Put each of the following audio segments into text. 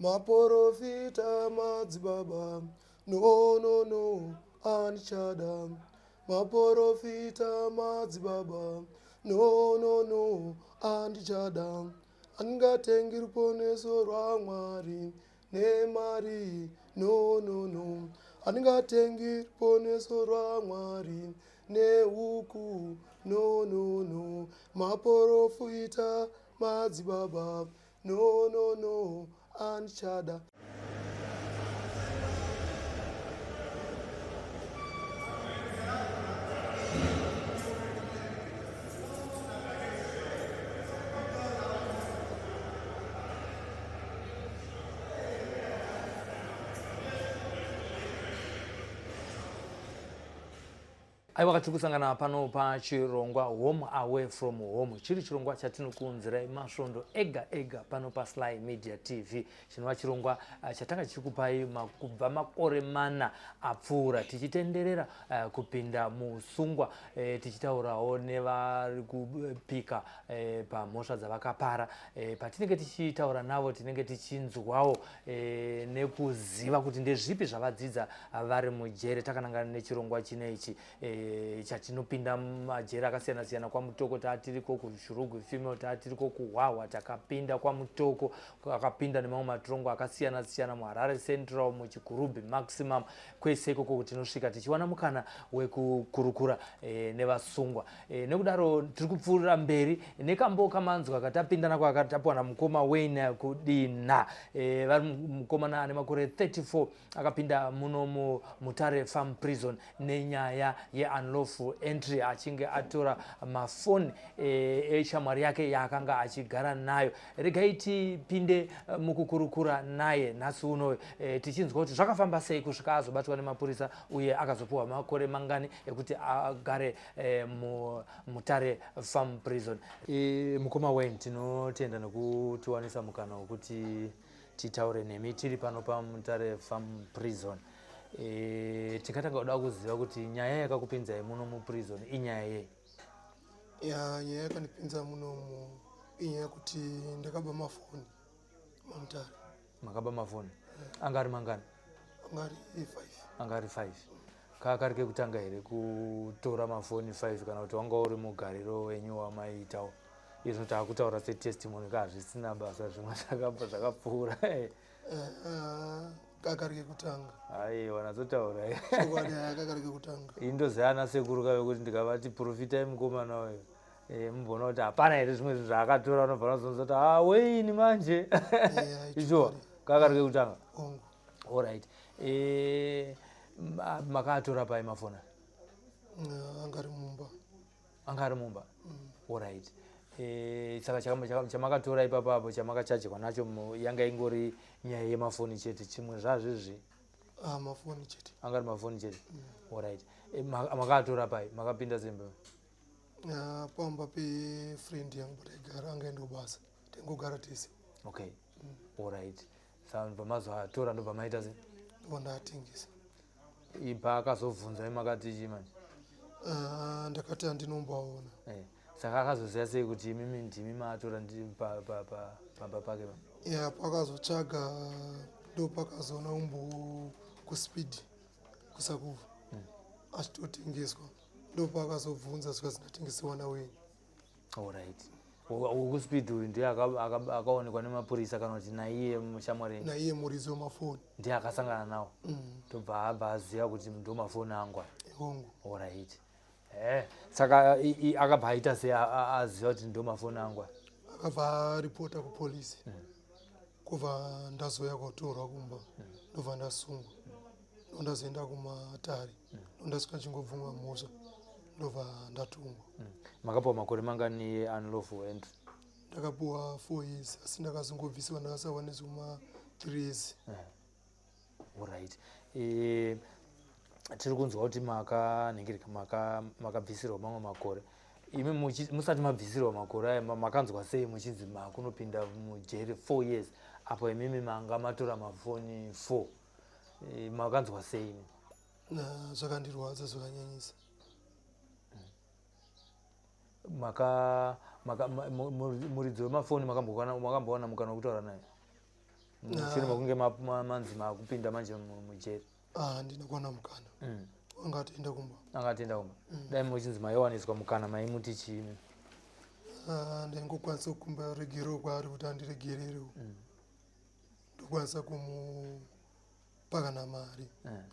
Maporofita madzibaba, no no no, andichada. Maporofita madzibaba, no no no, andichada. Andingatengi ruponeso rwaMwari nemari, no no no. Andingatengi ruponeso rwaMwari nehuku, no no no. Maporofita madzibaba, no no no, andichada. Aiwa, tiri kusangana pano pachirongwa Home Away From Home, chiri chirongwa chatinokuunzirai masvondo ega ega pano paSly Media TV, chinova chirongwa chatanga tichikupai kubva makore 4 apfuura, tichitenderera kupinda musungwa, tichitaurawo nevari kupika pamhosva dzavakapara. Patinenge tichitaura navo, tinenge tichinzwawo nekuziva kuti ndezvipi zvavadzidza vari mujere. Takanangana nechirongwa chino ichi chatinopinda majere akasiyana siyana. KwaMutoko taatiriko, kuShurugwi Female taatiriko, kuHwahwa takapinda, kwaMutoko akapinda nemamwe matirongo akasiyana siyana, muHarare Central, muChikurubi Maximum, kwese ikoko tinosvika tichiwana mukana wekukurukura nevasungwa. Nekudaro tiri kupfuurira mberi nekambo kamanzwa katapinda nako akatapiwa namukoma Wayne Kudina. Vari mukomana ane makore 34, akapinda muno muMutare Farm Prison nenyaya yeunlawful entry, achinge atora mafoni eshamwari yake yaakanga achigara nayo. Regai tipinde mukukurukura naye nhasi uno, tichinzwa kuti zvakafamba sei kusvika azobatwa nemapurisa, uye akazopiwa makore mangani ekuti agare muMutare Farm Prison. Mukoma Wayne, tinotenda nekutiwanisa mukana wekuti titaure nemi tiri pano paMutare Farm Prison. Tingatanga kuda kuziva kuti nyaya yakakupinzai muno muprison inyaya yei? Ya, nyaya yakandipinza munomu inyaya yekuti ndakaba mafoni maMutare. Makaba mafoni anga ari mangani? Anga ari 5. Anga ari 5. Kakari kekutanga here kutora mafoni 5, kana kuti wanga uri mugariro wenyu wamaiitawo? Izvo taakutaura setestimony ka, hazvisina basa zvimwe zvakabva zvakapfuura. Kakari kekutanga. Aiwa, natsotaura. Chokwadi, kakari kekutanga. Indoziva ana sekuru kave kuti ndikavati profitai mukomana uyu, mumboona kuti hapana here zvimwe zvinhu zvaakatora, unobva unozonza kuti ha weini manje icho kakari kekutanga. Hongu. Alright, makaatora pai mafoni? Anga ari mumba. Anga ari mumba. Alright, saka chamakatora ipapo chamakachajwa nacho yanga ingori nyaya yemafoni chete, chimwe zvazvizvi? Ah, mafoni chete. Anga ari mafoni chete. Alright, makaatora pai? Makapinda semba? Ah, pamba pefriend yangu pataigara, anga enda kubasa, taingogara tese. Okay, alright, saka ndobva mazoatora, ndobva maita se? Ndobva ndaatengesa. Paakazobvunza makati chii manje? Ah, ndakati handinombaona. Saka akazoziva sei kuti imimi ndimi maatora pamba pake pa? Ya, pakazotsvaga ndo pakazoona umbo kuSpeed kuSakubva achitotengeswa, ndo paakazobvunza zvikanzi ndatengesewa naWayne. Alright, wekuSpeed uyu ndiye akaonekwa nemapurisa, kana kuti naiye mushamwari? Naiye muridzi wemafoni. Ndiye akasangana nawo, tobva abva aziva kuti ndo mafoni angu aya? Hongu. Alright, saka akabva aita sei aziva kuti ndo mafoni angu aya? Akabva aripota kupolisi, kubva ndazoya kotorwa kumba, ndobva ndasungwa, ndo ndazoenda kumatare, ndo ndasvika ndichingobvuma mhosva, ndobva ndatungwa. Makapiwa makore mangani unlawful entry? Ndakapiwa 4 years, asi ndakazongobvisiwa, ndakasawa nezvuma 3 years. Alright, tiri kunzwa kuti makanhingirika, makabvisirwa mamwe makore. Imi musati mabvisirwa makore aya, makanzwa sei muchinzi makunopinda mujeri 4 years, apo imimi manga matora mafoni 4? Makanzwa sei imi? Zvakandirwadza zvakanyanyisa. Maka, maka, muridzi wemafoni makambowana mukana wekutaura naye? Mushure mekunge manzi makupinda manje mujeri. Ah, handina kuwana mukana. Anga atoenda kumba. Anga atoenda kumba. Dai muchinzi maiwaniswa mukana maimuti chii? Ah, ndaingokwanisa kukumbira ruregerero kwaari kuti andiregererewo. Ndokwanisa kumupa kana mari.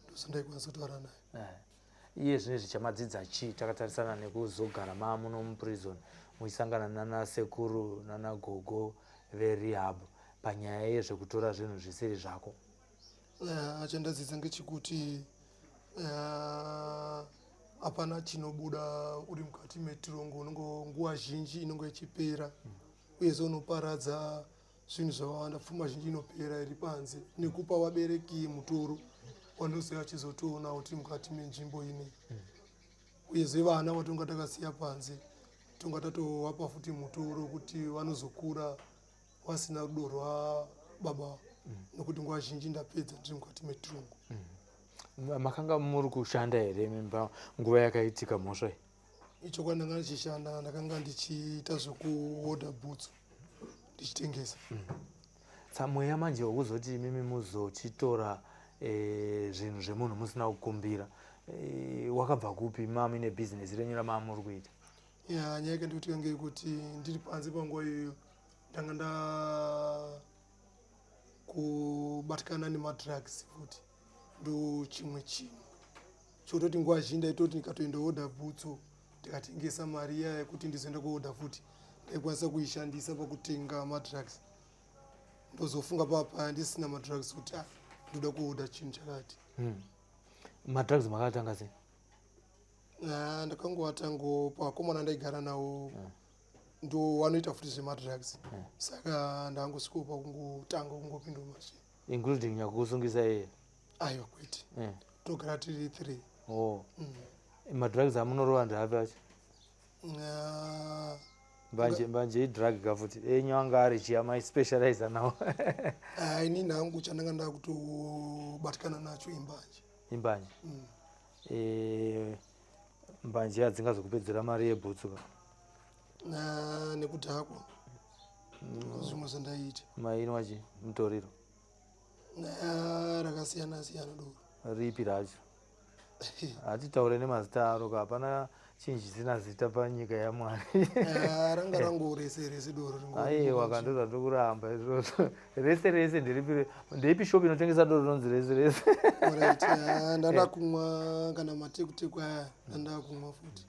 Ndozvandaikwanisa kutaura naye. Iye zvinezvi chamadzidza chii takatarisana nekuzogara maamuno muprison muchisangana nana sekuru nana gogo verehab panyaya yezvekutora zvinhu zvisiri zvako? Chandadzidza ngechekuti hapana chinobuda uri mukati metirongo, unongo nguva zhinji inonge ichipera, uyezve unoparadza zvinhu zvakawanda, pfuma zhinji inopera iri panze nekupa vabereki mutoro wanozouya achizotoona kuti mukati menzvimbo ine, uyezve vana vatonga takasiya panze tonga tatovapa futi mutoro kuti vanozokura vasina rudo rwababa, nokuti nguva zhinji ndapedza ndiri mukati metirongo. Makanga muri kushanda here mimba nguva yakaitika mhosva iyi? Ichokwadi, ndanga ndichishanda, ndakanga ndichiita zvekuodha bhutsu ndichitengesa. Tsamweya manje wekuzoti imimi muzochitora zvinhu zvemunhu musina kukumbira wakabva kupi mamuine bhizinesi renyu ramamuri kuita? Ya, nyaya yakandiitika ngeyekuti ndiri panze panguva iyoyo ndanga nda kubatikana nemadrugs futi, ndo chimwe chinhu chototi nguva zhinji ndaitoti ndikatoenda odha bhutsu ndikatengesa, mari iya yekuti ndizoenda kuodha futi ndaikwanisa kuishandisa pakutenga madrugs. Ndozofunga papa ndisina madrugs kuti ah, ndoda kuodha chinhu chakati. Madrugs makatanga sei? Ah, ndakangovatango pavakomana ndaigara navo, ndo vanoita futi zvemadrugs, saka ndangosvikawo pakungotanga kungopinda mumazvinhu. Including nyakukusungisa iye? Aiwa, kwete. Togara tiri three. Oh. Madrugs amunorova ndeapi acho? Ah, Mbanje, mbanje idrug ka futi, enyu anga ari chiya maispecializa nawo? Ah, inini hangu chandanga ndakutobatikana nacho imbanje. Imbanje. Mbanje hadzingazokupedzera mari yebhutsu ka? Nekudhakwa, zvimwe zvandaiita. Mainwa chi mutoriro? Ah, rakasiyana siyana doro. Ripi racho? Hatitaure nemazita aro ka, hapana chinhu chisina zita panyika yaMwari. Ah, ranga rangorese rese doro Aiwa, kandoza ndokuramba izvozvo. Rese rese nderipi? Ndeipi shop inotengesa doro rinonzi rese rese? Alright, ah, ndanda kumwa kana matekuteku aya, ndanda kumwa futi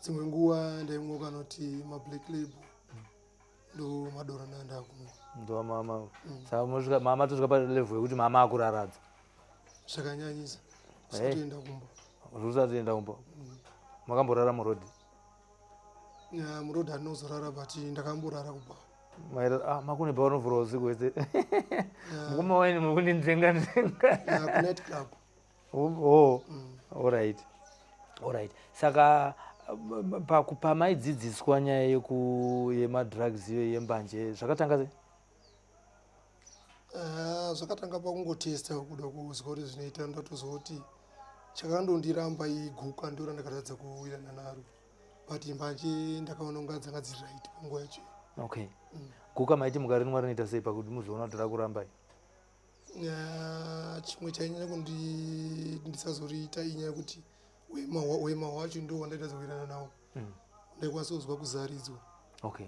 dzimwe nguva ndaimwa kana kuti mablack label, ndo madoro ndanda kumwa. Ndo mama, saka munosvika mama tosvika palevel yekuti mama akuraradza? Zvakanyanyisa, kusatoenda kumba. Usatoenda kumba. Makamborara murodhi? Ah, murodhi handinozorara, but ndakamborara kubva. Ah, makune bha unovhura usiku wese, mukoma waini muri kundinzenga nzenga. Kunight club. Oh, alright. Saka pamaidzidziswa nyaya yemadrugs iyo yembanje, zvakatanga sei? Ah, zvakatanga pakungotesta, kuda kuzwa kuti zvinoita. Ndatozwa kuti chakandondiramba iguka, ndo randakatadza kuwirana naro, but mbanje ndakaona kunga dzanga dziri right panguva yacho. Okay, guka maiti mukarinwa rinoita sei pakuti muzoona kuti rakurambai? Ah, chimwe chainyanya kundi ndisazoriita inyaya yekuti hwema hwacho ndo hwandaitadza kuwirana nawo. Ndaikwanisa kuzwa kuzaridzwa. Okay,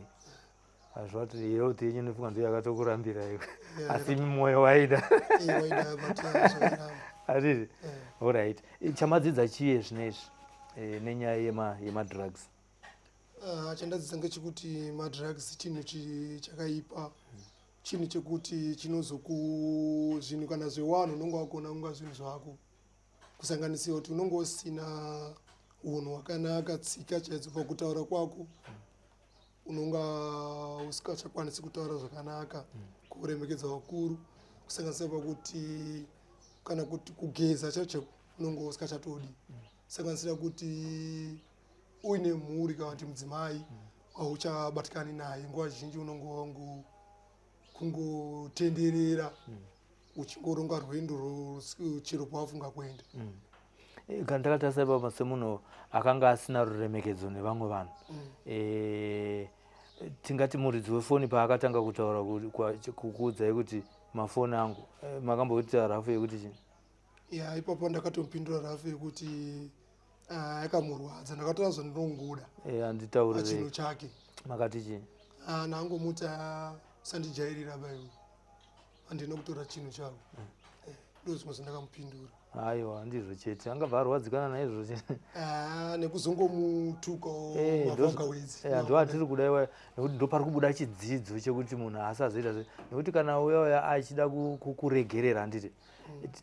hazvati health yenyu inofunga ndo yakatokurambira iwe, asi mwoyo waida. Eh, waida, but ah, zvakaramba. Hatiti? Alright, chamadzidza chiye zvinezvi nenyaya yemadrugs? Ah, chandadzidza ngechekuti madrugs chinhu chakaipa, chinhu chekuti chinozoku zvinhu kana zvewanhu unonge wakona kunga zvinhu zvako, kusanganisira kuti unonge usina unhu hwakanaka, tsika chaidzo, pakutaura kwako unonga usingachakwanisi kutaura zvakanaka, kuremekedza vakuru, kusanganisira pakuti kana kuti kugeza chacho unonge usingachatodi, kusanganisira kuti uine mhuri kana kuti mudzimai hauchabatikani naye. Nguva zhinji unonge wangu kungotenderera uchingoronga rwendo chero pawafunga kuenda. Kana takatarisa ipapo, semunhu akanga asina ruremekedzo nevamwe vanhu, tingati muridzi wefoni paakatanga kutaura kukuudzai kuti Mafoni angu makamboita rafu yekuti chii? Ya, ipapo ndakatompindura rafu yekuti ah, yakamurwadza. Ndakatora zvandinongoda Handitaurire pachinhu chake. Makati chii? Ah, ndangomuti, "Ah, usandijairira baiwe, handina kutora chinhu chako." Ndo zvimwe zvandakamupindura. Aiwa, ndizvo chete, angabva arwadzikana naizvo chete. Ah, nekuzongomutuka mavanga wedzi. Ndo atiri kuda iwa, nekuti ndo pari kubuda chidzidzo chekuti munhu asazoita zve, nekuti kana uya uya achida kuregerera, handiti?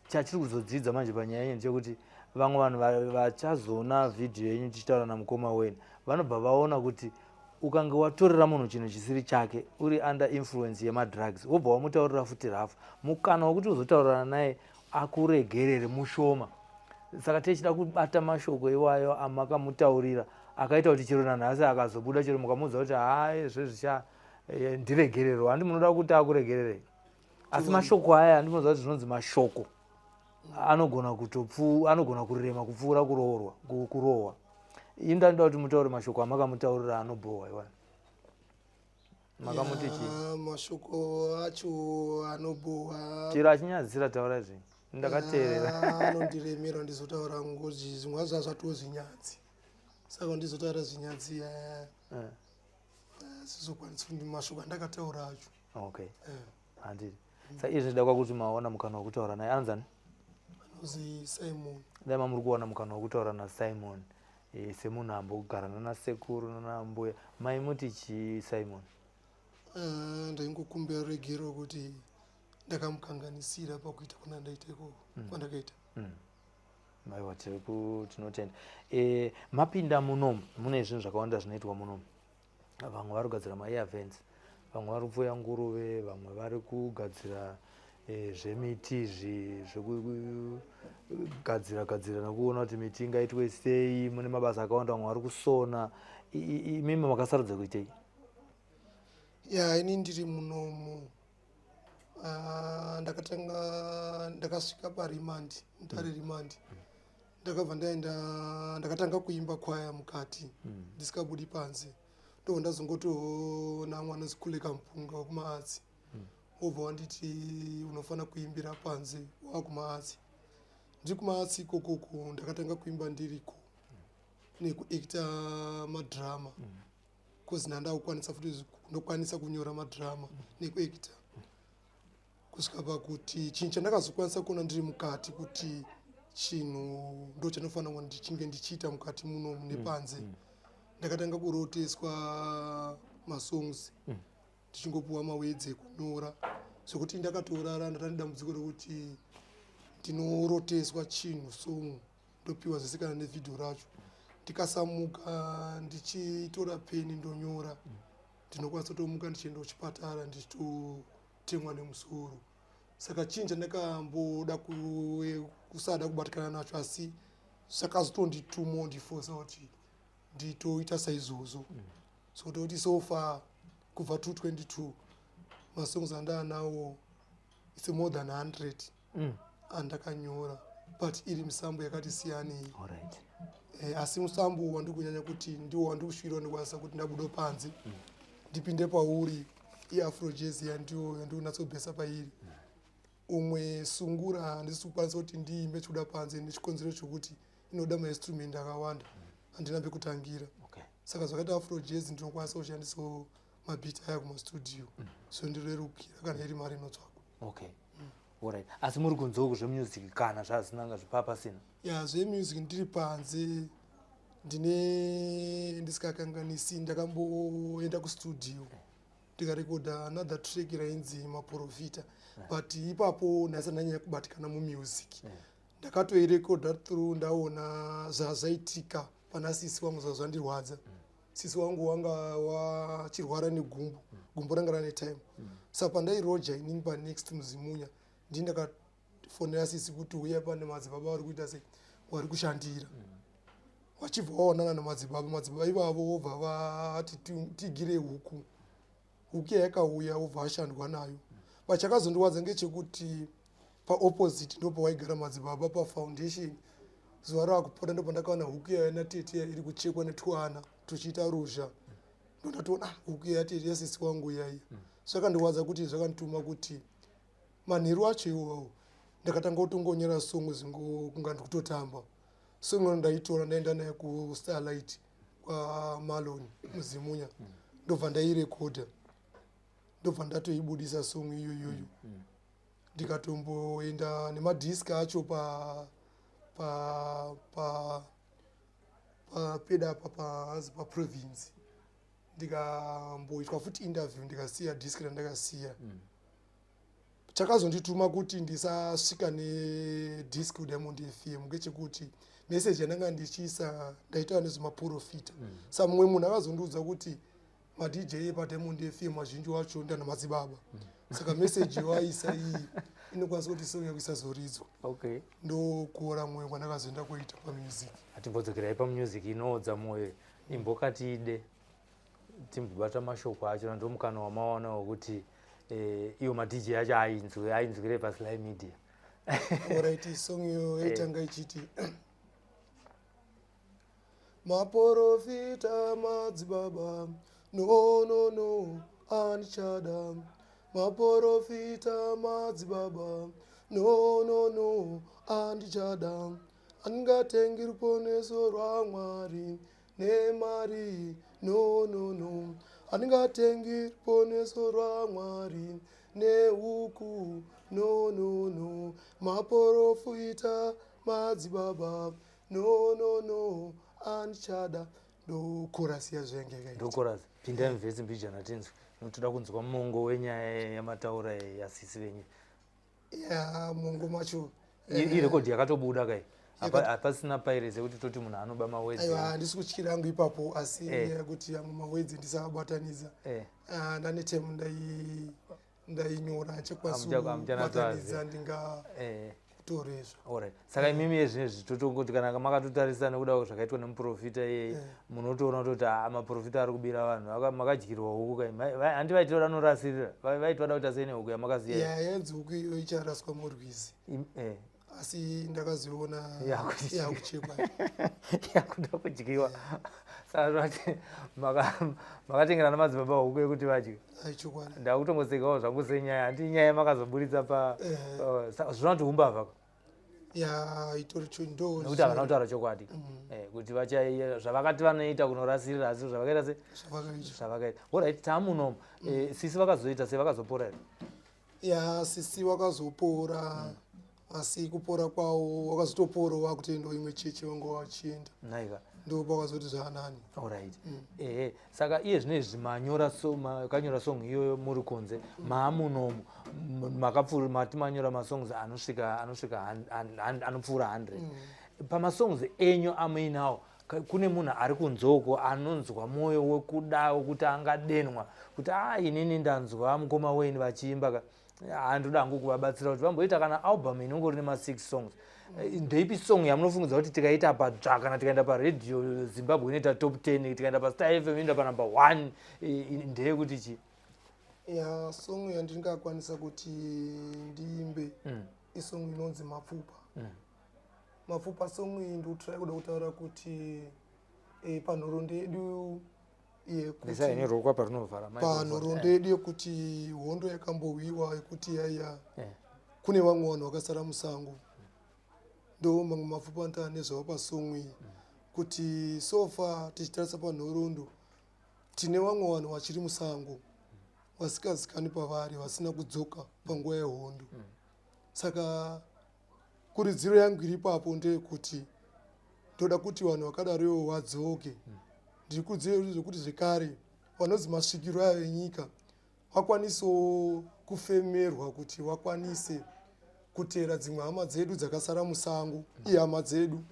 Chatiri kuzodzidza manje panyaya yenyu ndechekuti vamwe vanhu vachazoona vhidhiyo yenyu tichitaura namukoma wenu, vanobva vaona kuti ukange watorera munhu chinhu chisiri chake uri under influence yemadrugs, wobva wamutaurira futi rafu, mukana wekuti uzotaurirana naye akuregerere mushoma. Saka tichida kubata mashoko iwayo amakamutaurira akaita kuti chero nanhasi akazobuda, chero mukamuudza kuti hai, zvezvicha ndiregerero, handi munoda kuti akuregererei? Asi mashoko aya, handinoziva kuti zvinonzi mashoko anogona kutopfu anogona kurema kupfuura kuroorwa, kurohwa. Ini ndanoda kuti mutaure mashoko amakamutaurira anobhohwa iwayo. Makamuti chii? Ya, mashoko acho anobhohwa. Chero achinyadzisira, taura zvenyu, ndakateerera. Anondiremera ndizotaura ngozi, zvimwe zva zvatoo zvinyadzi, saka ndizotaura zvinyadzi sizokwanisi kuti mashoko andakataura acho. Okay, handiti sa izvi ndida kwakuti maona mukana wekutaura naye, anonzani? Anozi Simon. Dai mamuri kuwana mukana wekutaura naSimon, semunhu ambogara nanasekuru nanambuya, maimuti chii Simon? Ah, ndaingokumbira regero kuti ndakamukanganisira pakuita kuna ndaita ikoko kwandakaita. Aiwa, tiri tinotenda. Mapinda munomu, mune zvinhu zvakawanda zvinoitwa munomu. Vamwe vari kugadzira maair vents, vamwe vari kupfuya nguruve, vamwe vari kugadzira zvemiti izvi, zvekugadzira gadzira nekuona kuti miti ingaitwe sei. Mune mabasa akawanda, vamwe vari kusona. Imimi makasarudza kuitei? Ya, ini ndiri munomu. Ah, ndakatanga ndakasvika paremand, Mutare remand. Ndakabva ndaenda, ndakatanga kuimba kwaya mukati ndisikabudi panze. Ndobva ndazongotoona mwana Zikule Kampunga wekumaarts, wobva wanditi unofanira kuimbira panze wakumaarts. Ndiri kumaarts ikokoko ndakatanga kuimba ndiriko nekuacta madrama, cause ndandakukwanisa futi, ndokwanisa kunyora madrama nekuacta, kusvika pakuti chinhu chandakazokwanisa kuona ndiri mukati kuti chinhu ndo chanofanira kunge ndichinge ndichiita mukati muno nepanze. Ndakatanga kuroteswa masongs, ndichingopuwa mawords ekunyora, zvekuti ndakatorara ndatani dambudziko rekuti ndinoroteswa chinhu, song, ndopiwa zvese kana nevhidhiyo racho. Ndikasamuka ndichitora peni ndonyora, ndinokwanisa kutomuka ndichienda kuchipatara ndichitotemwa nemusoro. Saka chinhu chandakamboda kusada kubatikana nacho, asi zvakazotondituma, ndifosa kuti nditoita saizvozvo. So toti so far kubva 222 masongs andaanawo, it's more than 100 andakanyora, but iri misambo yakati siyanei. Asi musambo wandiri kunyanya kuti ndiwo wandiri kusvikira ndikwanisa kuti ndabuda panze ndipinde pauri iafro jazz, yandiwo yandinatsobhesa pairi. Umwe sungura handisi kukwanisa kuti ndiimbe chikuda panze nechikonzero chokuti inoda mainstrument akawanda, handina pekutangira. Saka zvakaita afro jazz ndinokwanisa kushandisawo mabeat aya kumastudio, so ndirerukira kana iri mari inotsvakwa. Okay, alright. Asi muri kunzewo zvemusic kana zvazinanga zvipaa pasina? Ya, zvemusic ndiri panze ndine ndisikakanganisi, ndakamboenda kustudio ndikarekodha another track rainzi Maprofita, but ipapo ndasati ndanyanya kubatikana mumusic. Ndakatoirekodha through ndaona zvazvaitika pana sisi wangu, zvazvandirwadza. Sisi wangu wanga wachirwara negumbo, gumbo ranga rane time. Saka pandairoja inini panext muZimunya, ndini ndakafonera sisi kuti uya, pane madzibaba vari kuita sei, vari kushandira. Vachibva vaonana namadzibaba, madzibaba ivavo vobva vati tigire huku. Huku yakauya, wobva ashandwa nayo. But chakazondiwadza ngechekuti paopposite ndo pawaigara madzibaba pafoundation. Zuva raakupota ndopandakaona huku yaya natete iri kuchekwa netwana tuchiita ruzha. Ndondatoona, "Ah, huku yatete yasisi wangu yaiya." Zvakandiwadza kuti zvakandituma kuti Manheru acho iwawo ndakatanga kutongonyora song zvingo kunga ndikutotamba. Song ino ndaitora ndaenda nayo kuStarlight kwaMalon muZimunya, ndobva ndairekodha, ndobva ndatoibudisa song iyo iyoyo. Ndikatomboenda nemadhiski acho pa pa pa papeda apa pahanzi paprovince, ndikamboitwa futi interview, ndikasiya dhiski randakasiya. Chakazondituma kuti ndisasvika nedhiski kuDiamond FM ngechekuti meseji yandanga ndichiisa ndaitaura nezvemaprofita. Sa mumwe munhu akazondiudza kuti maDJ epaDiamond FM mazhinji wacho ndana madzibaba, saka meseji yawaisa iyi inokwanisa kuti song yako isazoridzwa. Ndokuora mwoyo kwandakazoenda kuita pamusic. Atimbodzokerai pamusic inoodza mwoyo. Imbokatide timbobata mashoko acho, ndomukana wamawana wekuti iwo maDJ acho ainzwe, ainzwire paSly Media. Alright, song iyo yaitanga ichiti: Maporofita madzibaba, no, no, no, andichada. Maporofita madzibaba, no, no, no, andichada. Andingatengi ruponeso rwaMwari nemari, no, no, no. Handingatengi ruponeso rwaMwari nehuku, no, no, no. Maporofita madzibaba, no, no, no, andichada. Ndochorus yazvenge yakaita. Ndochorus. Pindai muverse mbijana tinzwe, notoda kunzwa mongo wenyaya yamataura yasisi venyu. Ya, mongo macho Irekodhi yakatobuda kai? Hapasina piracy yekuti toti munhu anoba mawords? Aiwa, handisi kutyira hangu ipapo, asi yekuti amwe mawords ndisabatanidza. Ah, ndane time ndainyora chekwanisi Hamuchanatsoaziva. kubatanidza ndingatorezva. Alright, saka imimi yezvinezvi totongoti kana makatotarisa nekuda zvakaitwa nemuprofita iyeye, munotoona kutoti aa, maprofita ari kubira vanhu. Makadyirwa huku kai? Handi vaiti vanorasirira, vaiti vada kuita sei nehuku yamakasiya? Ya, yainzi huku iyo icharaswa murwizi, asi ndakazoiona yakuchekwa. Yakuda kudyiwa. Saka zvati makatengerana madzibaba huku yekuti vadye. Aichokwadi. Ndakutongosekawo zvangu senyaya, handi nyaya yamakazoburitsa pa zvinoona kuti umbavha. Ya, itori cho ndo Nekuti havana kutaura chokwadi kuti zvavakati vanoita kunorasirira, asi zvavakaita se Zvavakaita. Zvavakaita. Alright, taamunomu. Sisi vakazoita sei? Vakazopora here? Ya, sisi wakazopora, asi kupora kwawo wakazotopora wakutoendawo imwe chechi vanga vachienda. Naika. Ndo pakazoti zvaanani. Alright, ehe, saka iye zvinezvi manyora so, makanyora song iyoyo muri kunze, maamunomu, makapfuura, mati manyora masongs anosvika anopfuura 100. Pamasongs enyu amuinawo, kune munhu ari kunzoko anonzwa mwoyo wekuda wekuti angadenwa kuti a inini ndanzwa mukoma wenyu vachiimba ka, handoda hangu kuvabatsira kuti vamboita kana album inongori nema6 songs. Ndeipi song yamunofungidza kuti tikaita padzva, kana tikaenda paRadio Zimbabwe inoita top 10, tikaenda paStar FM inoenda panumber 1, ndeyekuti chi? Ya, song yandingakwanisa kuti ndiimbe isong inonzi Mapfupa. Mapfupa, song iyi ndikutry kuda kutaura kuti panhoroondo yedu yekuti Ndisaine parinovhara. Panhoroondo yedu yekuti hondo yakambowiwa, yekuti yaiya kune vamwe vanhu vakasara musango, ndo mamwe mapfupa ndaa nezvavo pasong iyi, kuti so far tichitarisa panhoroondo tine vamwe vanhu vachiri musango vasingazikanwi pavari, vasina kudzoka panguva yehondo. Saka kurudziro yangu iri ipapo ndeyekuti ndoda kuti vanhu vakadarowo vadzoke. Ndiri kurudziro zvekuti zvekare vanonzi masvikiro ayo enyika vakwanisewo kufemerwa kuti vakwanise kuteera dzimwe hama dzedu dzakasara musango. Ihama dzedu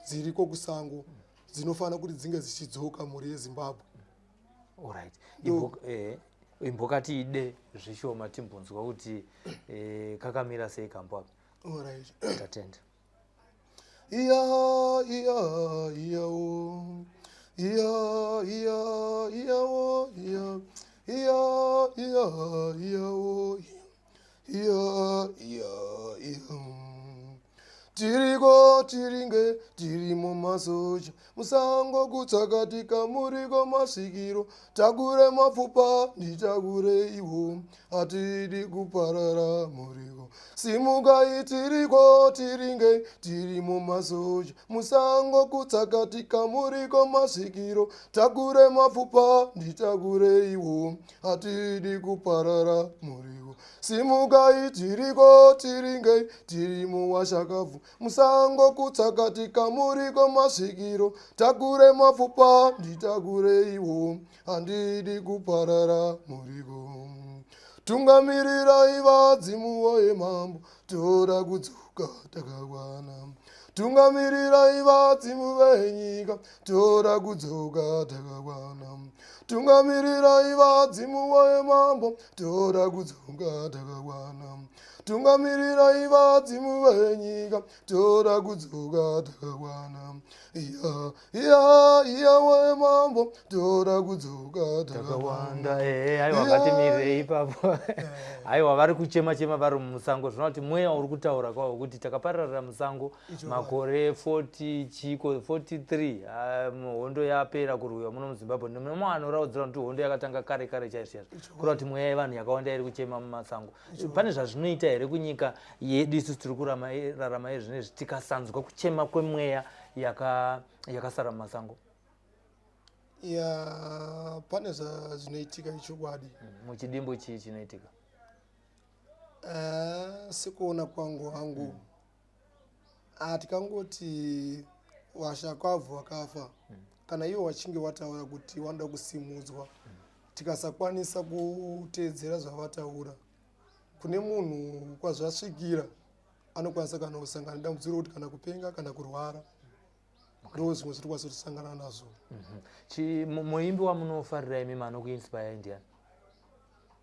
dziriko kusango, dzinofanira kuti dzinge dzichidzoka, mhuri yeZimbabwe. Alright, imbokati ide zvishoma timbonzwa kuti kakamira sei kambo aka. Alright. Tatenda. Iya, iya, iya, o. Iya, iya, iya, o, iya. Iya, iya, iya, o. Iya, iya, iya. Tiriko tiringe tirimo masoja musango kutsakatika muriko masvikiro takure mapfupa nditakure iwo hatidi kuparara muriko simukai tiriko tiringe tirimo masoja musango kutsakatika muriko masvikiro takure mapfupa nditakure iwo hatidi kuparara muriko simukai tiriko tiringei tiri muwashakabvu musango kutsakatika muriko masvikiro takure mapfupa nditakureiwo handidi kuparara muriko tungamirirai vadzimu woye mambo toda kudzoka takakwana tungamirirai vadzimu venyika toda kudzoka takakwana tungamirirai vadzimu woye mambo toda kudzoka takakwana tungamirirai vadzimu venyika toda kudzoka takakwana iya iya iya woye mambo toda kudzoka takawanda ehe aiwa ngatimirei ipapo. Aiwa vari kuchema chema vari mumusango zvinova kuti mweya uri kutaura kwawo kuti takapararira musango makore 40 chiko 43 ah, hondo yapera kurwiwa muno muzimbabwe. Nemwe anoraudzira kuti hondo yakatanga kare kare chaizvo chaizvo, kureva kuti mweya yevanhu yakawanda iri kuchema mumasango. Pane zvazvinoita here kunyika yedu isusu tiri kurarama izvinezvi tikasanzwa kuchema kwemweya yakasara mumasango? Ya, pane zvazvinoitika ichokwadi. Muchidimbu chii chinoitika? Sekuona kwangu hangu, tikangoti vashakabvu vakafa, kana ivo vachinge vataura kuti vanoda kusimudzwa, tikasakwanisa kuteedzera zvavataura, kune munhu kwazvasvikira anokwanisa kana kusangana nedambudziko rekuti kana kupenga kana kurwara. Ndo zvimwe zvatikwanisa kutisangana nazvo. Muimbi wamunofarira imi manokuinspire ndiani?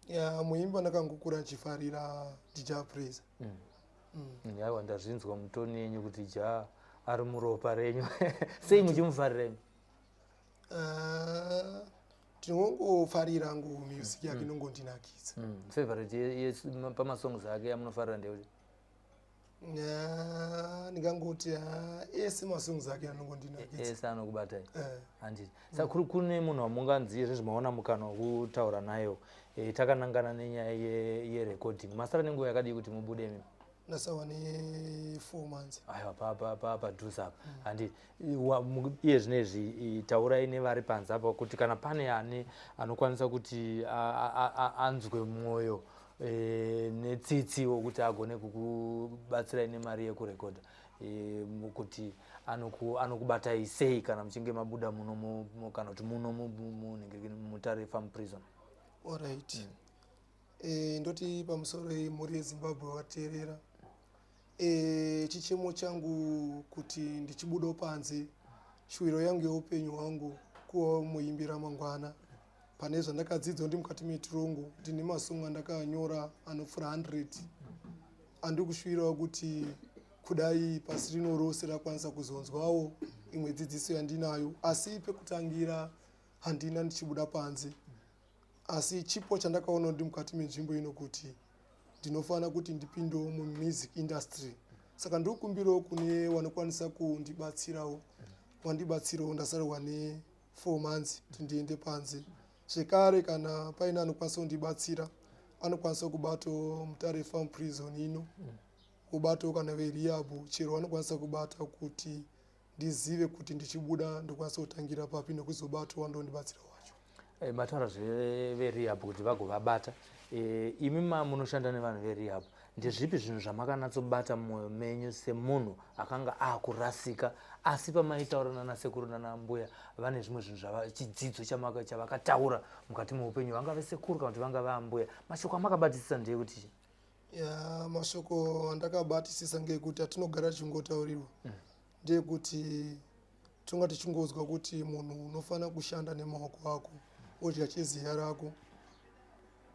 Ya, muimbi andakangokura ndichifarira Jah Prayzah. Aiwa, ndazvinzwa mutoni yenyu kuti Jah ari muropa renyu. Sei muchimufarira imi? Ah, tinongofarira ngo music yake, inongondinakidza. Favorite pamasongs ake yamunofarira ndeuti? Ya, ndingangoti ese masongs ake anongondinakidza. Ese anokubatai? Eh. Handiti saka kuri kune munhu wamunganzi izvezvi maona mukana wekutaura nayo, takanangana nenyaya yerecording, masara nenguva yakadii kuti mubude imi? Ndasawa ne4 months. Aiwa, padhuze apa, handiti? Iye zvinezvi taurai nevari panze apa kuti kana pane ane anokwanisa kuti anzwe mwoyo netsitsi wokuti agone kukubatsirai nemari yekurekodha, kuti anokubatai sei kana muchinge mabuda muno kana kuti muno Mutare Farm Prison. Alright. Ndoti pamusoro yemhuri yeZimbabwe vakateerera, chichemo changu kuti ndichibudawo panze, shuwiro yangu yeupenyu hwangu kuva muimbi ramangwana. Pane zvandakadzidza ndi mukati metirongo, ndine masongo andakanyora anopfuura 100 andiri kushuwirawo kuti kudai pasi rino rose rakwanisa kuzonzwawo imwe dzidziso yandinayo, asi pekutangira handina ndichibuda panze. Asi chipo chandakaona ndi mukati menzvimbo ino kuti ndinofanira kuti ndipindewo mumusic industry, saka ndikukumbirawo kune vanokwanisa kundibatsirawo wandibatsirawo. Ndasarwa ne4 months kuti ndiende panze zvekare. Kana paine anokwanisa kundibatsira, anokwanisa kubatawo Mutare Farm Prison ino, kubatawo kana verehab, chero vanokwanisa kubata kuti ndizive kuti ndichibuda ndokwanisa kutangira papi nekuzobatwa ndondibatsira wacho. Mataura zveverehab kuti vagovabata. Imi munoshanda nevanhu verehab, ndezvipi zvinhu zvamakanatsobata mumwoyo menyu semunhu akanga akurasika, asi pamaitaura nanasekuru nanambuya vane zvimwe zvinhu chidzidzo chavakataura mukati meupenyu, vangave sekuru kana kuti vangave ambuya, mashoko amakabatisisa ndeyekuti? Ya, mashoko andakabatisisa ngekuti atinogara tichingotaurirwa ndeyekuti tinonga tichingonzwa kuti munhu unofanira kushanda nemaoko ako, wodya cheziya rako,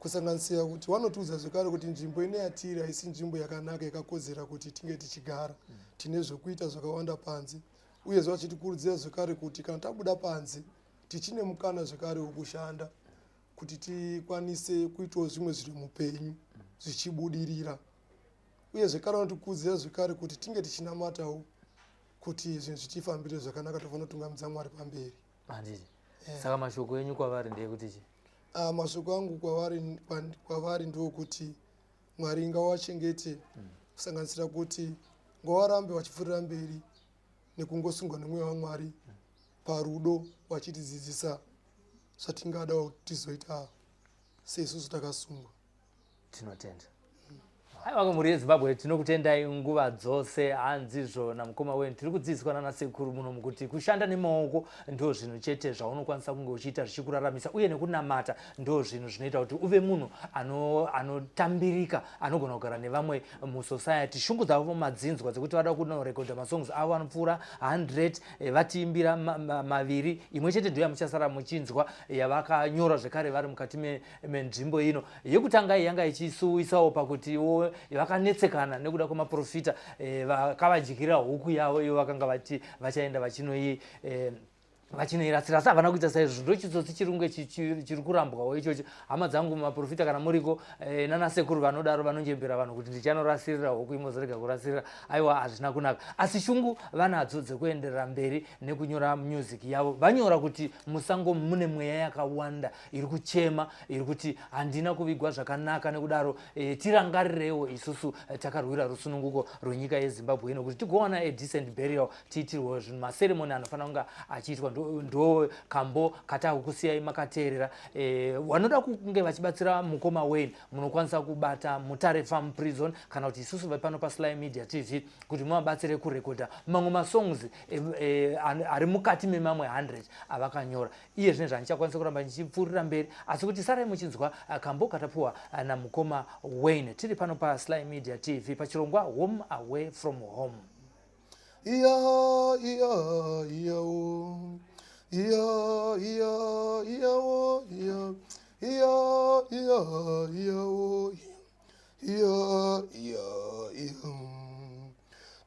kusanganisira kuti vanotiudza zvekare kuti nzvimbo ine yatiri haisi nzvimbo yakanaka yakakodzera kuti tinge tichigara. Tine zvekuita zvakawanda panze. Uyezve vachitikurudzira zvekare kuti kana tabuda panze tichine mukana zvekare wekushanda kuti tikwanise kuitawo zvimwe zviri mupenyu zvichibudirira. Uye zvekare vanotikurudzira zvekare kuti tinge tichinamatawo kuti zvinhu zvitifambire zvakanaka, tofanira kutungamidza Mwari pamberi. Handiti? Saka mashoko enyu kwavari ndeyekuti chii? Mashoko angu kwavari ndokuti Mwari ngawachengete, kusanganisira kuti ngavarambe vachipfuurira mberi nekungosungwa nemweya waMwari parudo, vachitidzidzisa zvatingada kuti tizoita seisusu takasungwa. Tinotenda. Aiwa, mhuri yeZimbabwe, tinokutendai nguva dzose. Hanzizvo namukoma wenu tiri kudzidziswa nanasekuru muno mukuti kushanda nemaoko ndo zvinhu chete zvaunokwanisa kunge uchiita zvichikuraramisa, uye nekunamata ndo zvinhu zvinoita kuti uve munhu anotambirika, anogona kugara nevamwe musociety. Shungu dzavo madzinzwa dzekuti vada kunorekodha masongs avo anopfuura 100. Vatiimbira maviri, imwe chete ndo yamuchasara muchinzwa yavakanyora zvekare vari mukati menzvimbo ino. Yekutanga iyi yanga ichisuwisawo pakutiwo vakanetsekana nekuda kwemaprofita vakavadyira huku yavo iyo vakanga vati vachaenda vachinoi vachinoirasira, asi havana kuita saizvozvo. Ndo chitsotsi chiri kunge chiri kurambwawo ichocho. Hama dzangu, maprofita kana muriko, nanasekuru vanodaro vanonjembera vanhu kuti ndichanorasirira huku, imozorega kurasirira, aiwa, hazvina kunaka. Asi shungu vanadzo dzekuenderera mberi nekunyora music yavo. Vanyora kuti musango mune mweya yakawanda iri kuchema, iri kuti handina kuvigwa zvakanaka. Nekudaro tirangarirewo isusu takarwira rusununguko rwenyika yeZimbabwe ino kuti tigowana a decent burial, tiitirwe zvinhu, maceremony anofanira kunge achiitwa. Ndo kambo katakusiyai makateerera. Vanoda kunge vachibatsira mukoma Wayne, munokwanisa kubata Mutare Farm Prison kana kuti isusu vepano paSly Media TV kuti muvabatsire kurekodha mamwe masongs ari mukati memamwe 100 avakanyora. Iye zvine zvandichakwanisa kuramba ndichipfuurira mberi, asi kuti sarai muchinzwa kambo katapuwa namukoma Wayne. Tiri pano paSly Media TV pachirongwa Home Away from Home. Iya, iya, iya, o. Iya, iya, iya, o, iya. Iya, iya, iya, o. Iya, iya, iya.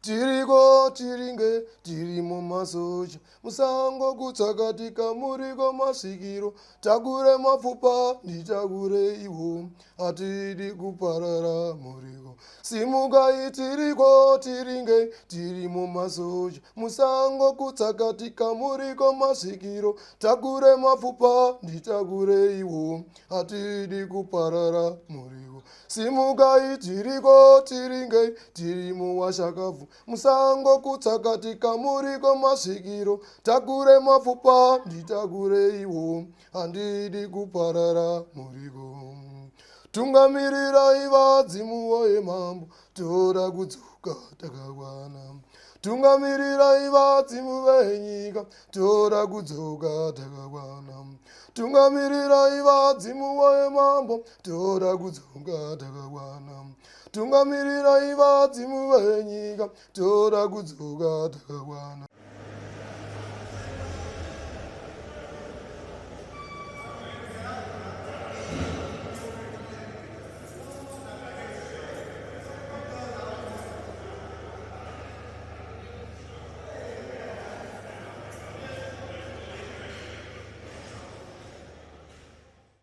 Tiriko, tiringe, tirimo masoja musango kutsakatika, muriko masvikiro, takure mapfupa, nditakure iwo, hatidi kuparara muriko. Simukai, tiriko, tiringe, tirimo masoja musango kutsakatika, muriko masvikiro, takure mapfupa, nditakure iwo, hatidi kuparara muriko. Simukai, tiriko, tiringe, tirimo washakabvu musango kutsakatika, muriko masvikiro, takure mapfupa, nditakure iwo, handidi kuparara muriko. Tungamirirai vadzimu woye mambo, tora kudzoka takakwana. Tungamirirai vadzimu venyika, tora kudzoka takakwana. Tungamirirai vadzimu woye mambo, tora kudzoka takakwana. Tungamirirai vadzimu venyika, tora kudzoka takakwana.